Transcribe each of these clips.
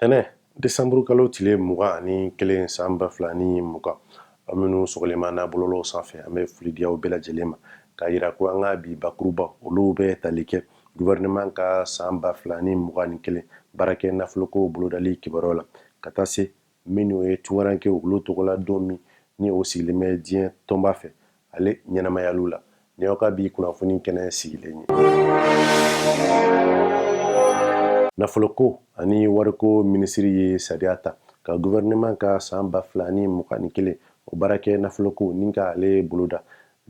Tɛnɛ desanburu kalo tile 21 san 2020, aw minnu sɔgɔlen b'an na bɔlɔlɔw sanfɛ, an bɛ foli di aw bɛɛ lajɛlen ma k'a yira ko an ka bi bakuruba olu bɛ tali kɛ gouvernement ka san 2021 baarakɛ nafoloko bolodali kibaruyaw la, ka taa se minnu ye tunkarankew olu tɔgɔla don min ni o sigilen bɛ diɲɛ tɔnba fɛ, ale ɲɛnamayaliw la. Ni aw ka bi kunnafoni kɛnɛ sigilen ye. Nafoloko ani wariko minisiri ye sariya ta ka gouvernement ka san 2021 o baarakɛ nafoloko ni ka ale boloda.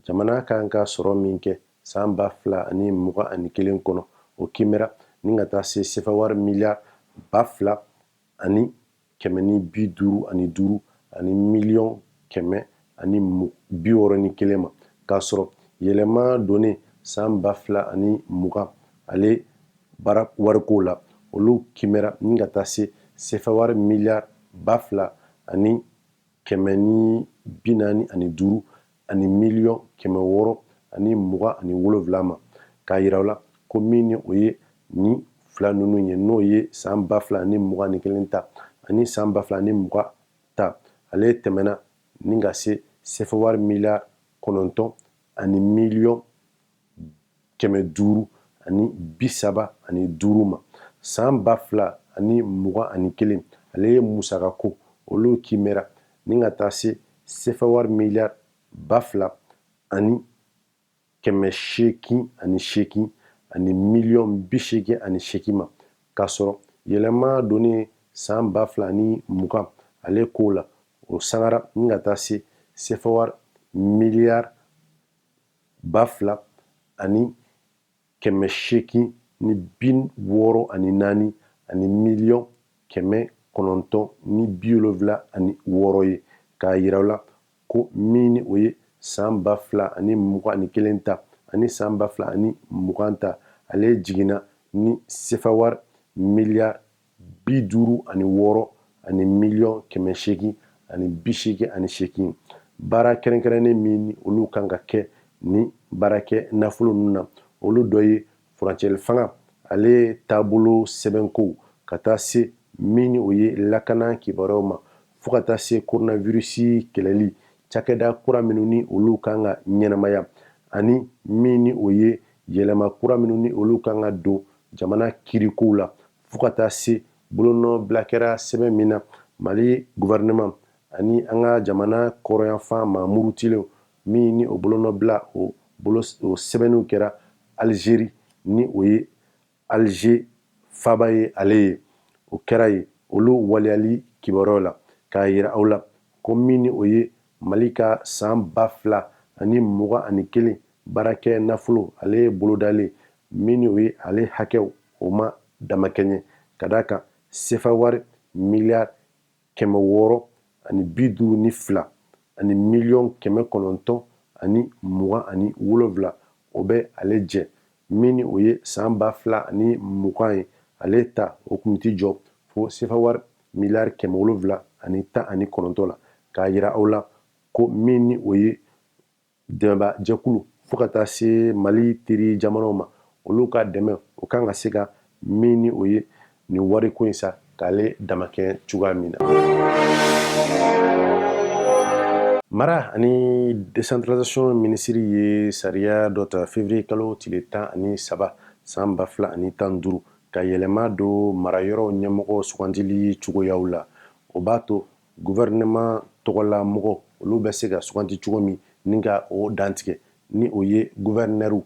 Jamana kan ka sɔrɔ min kɛ san 2021 kɔnɔ, o kimɛra ni ka taa se sefa wari miliyari ba fila ani kɛmɛ ni bi duuru ani duuru ani miliyɔn kɛmɛ ani bi wɔɔrɔ ni kelen ma, k'a sɔrɔ yɛlɛma donnen san 2020 ale baara wariko la, olu kimɛra ni ka taa se sefa wari miliyari ba fila ani kɛmɛ ni bi naani ani duuru ani miliyɔn kɛmɛ wɔɔrɔ ani mugan ani wolonwula ma, k'a yira u la ko min ni o ye ni fila ninnu ye, n'o ye san 2021 ta ani san 2020 ta, ale tɛmɛna ni ka se sefa wari miliyari kɔnɔntɔn ani miliyɔn kɛmɛ duuru ani bi saba ani duuru ma. San 2021 ale ye musakako olu kimɛra ni ka taa se sefa wari miliyari ba fila ani kɛmɛ seegin ani seegin ani miliyɔn bi seegin ani seegin ma, k'a sɔrɔ yɛlɛma donnen san 2020 ale ko la, o sangara ni ka taa se sefa wari miliyari ba fila ani kɛmɛ seegin ni bi wɔɔrɔ ani naani ani miliyɔn kɛmɛ kɔnɔntɔn ni bi wolonwula ani wɔɔrɔ ye, k'a yira u la ko min ni o ye san 2021 ta ani san 2020 ta, ale jiginna ni sefa wari miliyari bi duuru ani wɔɔrɔ ani miliyɔn kɛmɛ seegin ani bi seegin ani seegin. Baara kɛrɛnkɛrɛnnen min ni olu kan ka kɛ ni baarakɛ nafolo ninnu na, olu dɔ ye furancɛli fanga ale taabolo sɛbɛnkow, ka taa se min ni o ye lakana kibaruyaw ma, fo ka taa se coronavirus kɛlɛli cakɛda kura minnu ni olu kan ka ɲɛnamaya, ani min ni o ye yɛlɛma kura minnu ni olu kan ka don jamana kirikow la, fo ka taa se bolonɔbila kɛra sɛbɛn min na Mali gouvernement ani an ka jamana kɔrɔnyanfan maa murutilenw min ni o bolonɔbila o bolo o sɛbɛnniw kɛra Algérie ni o ye Alger faba ye, ale ye o kɛra ye olu waleyali kibaruyaw la, k'a yira aw la ko min ni o ye Mali ka san 2021 baarakɛ nafolo ale ye bolodalen min ni o ye ale hakɛw o ma damakɛɲɛ, ka d'a kan sefa wari miliyari kɛmɛ wɔɔrɔ ani bi duuru ni fila ani miliyɔn kɛmɛ kɔnɔntɔn ani mugan ani wolonwula o bɛ ale jɛ. Min ni o ye san 2020 ye, ale ta o kun tɛ jɔ fo sefa wari miliyari kɛmɛ wolonwula ani tan ani kɔnɔntɔn la, k'a yira aw la ko min ni o ye dɛmɛba jɛkulu fo ka taa se Mali teri jamanaw ma, olu ka dɛmɛ o kan ka se ka min ni o ye nin wariko in sa k'ale damakɛ cogoya min na. Mara ani décentralisation minisiri ye sariya dɔ ta février kalo tile 13 san 2015 ka yɛlɛma don marayɔrɔw ɲɛmɔgɔ sugandili cogoyaw la. O b'a to gouvernement tɔgɔla mɔgɔ olu bɛ se ka suganti cogo min ni ka o dantigɛ, ni o ye gouverneur,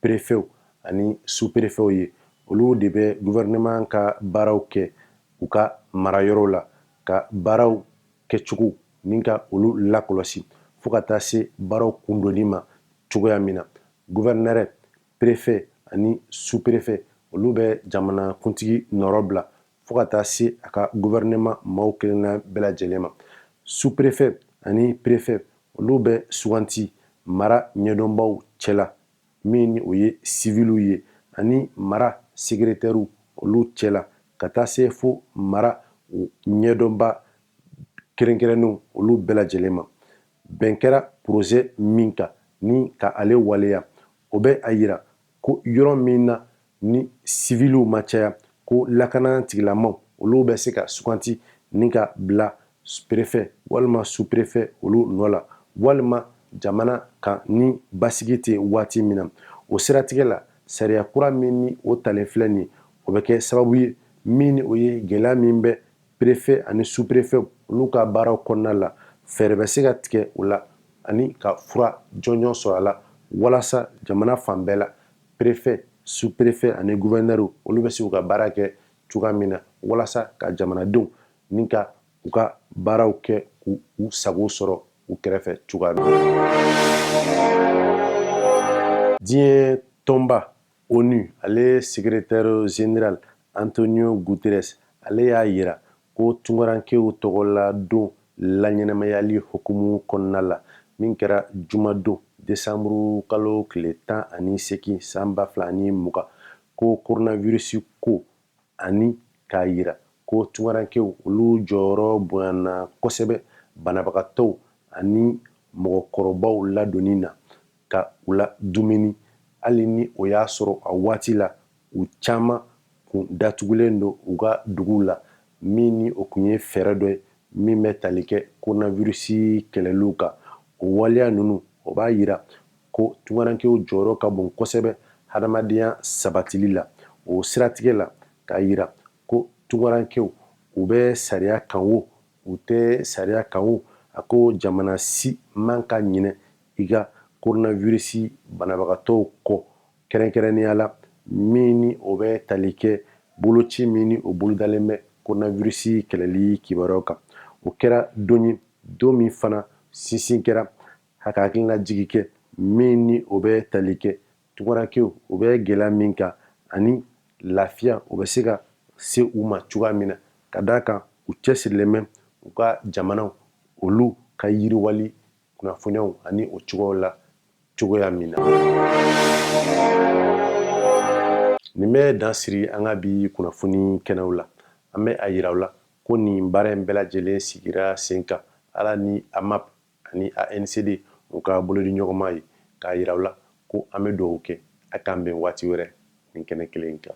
préfet ani sous-préfet ye. Olu de bɛ gouvernement ka baaraw kɛ u ka marayɔrɔw la, ka baaraw kɛcogo ni ka olu lakɔlɔsi fo ka taa se baaraw kundonni ma cogoya min na. Gouverneur, préfet ani sous-préfet olu bɛ jamana kuntigi nɔrɔ bila fo ka taa se a ka gouvernement maaw kelenna bɛɛ lajɛlen ma. Sous-préfet ani préfet olu bɛ suganti mara ɲɛdɔnbaw cɛla, min ni o ye siviliw ye, ani mara secrétairew olu cɛla, ka taa se fo mara ɲɛdɔnba kɛrɛnkɛrɛnnenw olu bɛɛ lajɛlen ma. Bɛn kɛra projet min kan ni ka ale waleya, o bɛ a yira ko yɔrɔ min na ni siviliw ma caya, ko lakana tigilamaw olu bɛ se ka suganti ni ka bila préfet walima sous-préfet olu nɔ la, walima jamana kan ni basigi tɛ waati min na. O siratigɛ la, sariya kura min ni o talen filɛ nin, o bɛ kɛ sababu ye min ni o ye gɛlɛya min bɛ préfet ani sous-préfet olu ka baaraw kɔnɔna la, fɛɛrɛ bɛ se ka tigɛ o la ani ka fura jɔnjɔn sɔrɔ a la, walasa jamana fan bɛɛ la, préfet, sous-préfet ani gouverneur olu bɛ se k'u ka baara kɛ cogoya min na, walasa ka jamanadenw ni ka u ka baaraw kɛ k'u u sago sɔrɔ u kɛrɛfɛ cogoya min na. Diɲɛ tɔnba ONU, ale secrétaire général Antonio Guterres, ale y'a yira ko tunkarankew tɔgɔla don laɲɛnamayali hukumu kɔnɔna la, min kɛra jumadon desanburu kalo tile 18 san 2020, ko coronavirus ko ani k'a yira ko tunkarankew olu jɔyɔrɔ bonyana kosɛbɛ banabagatɔw ani mɔgɔkɔrɔbaw ladonni na ka u la dumuni, hali ni o y'a sɔrɔ a waati la u caman kun datugulen don u ka duguw la, min ni o kun ye fɛɛrɛ dɔ ye min bɛ tali kɛ coronavirus kɛlɛliw kan. O waleya ninnu, o b'a yira ko tunkarankew jɔyɔrɔ ka bon kosɛbɛ hadamadenya sabatili la. O siratigɛ la, k'a yira ko tunkarankew u bɛ sariya kan o, u tɛ sariya kan o, a ko jamana si man ka ɲinɛ i ka coronavirus banabagatɔw kɔ, kɛrɛnkɛrɛnnenya la min ni o bɛ tali kɛ boloci min ni o bolodalen bɛ coronavirus kɛlɛli kibaruyaw kan. O kɛra don ye, don min fana sinsin kɛra ka hakilinajigi kɛ min ni o bɛ tali kɛ tunkarankew u bɛ gɛlɛya min kan ani lafiya o bɛ se ka se u ma cogoya min na, ka d'a kan u cɛsirilen bɛ u ka jamanaw olu ka yiriwali kunnafoniyaw ani o cogoyaw la cogoya min na. Nin bɛ dan siri an ka bi kunnafoni kɛnɛw la. An bɛ a yira aw la ko nin baara in bɛɛ lajɛlen sigira sen kan ala ni AMAP ani ANCD u ka bolodi ɲɔgɔnma ye, k'a yira aw la ko an bɛ dugawu kɛ a k'an bɛn waati wɛrɛ nin kɛnɛ kelen in kan.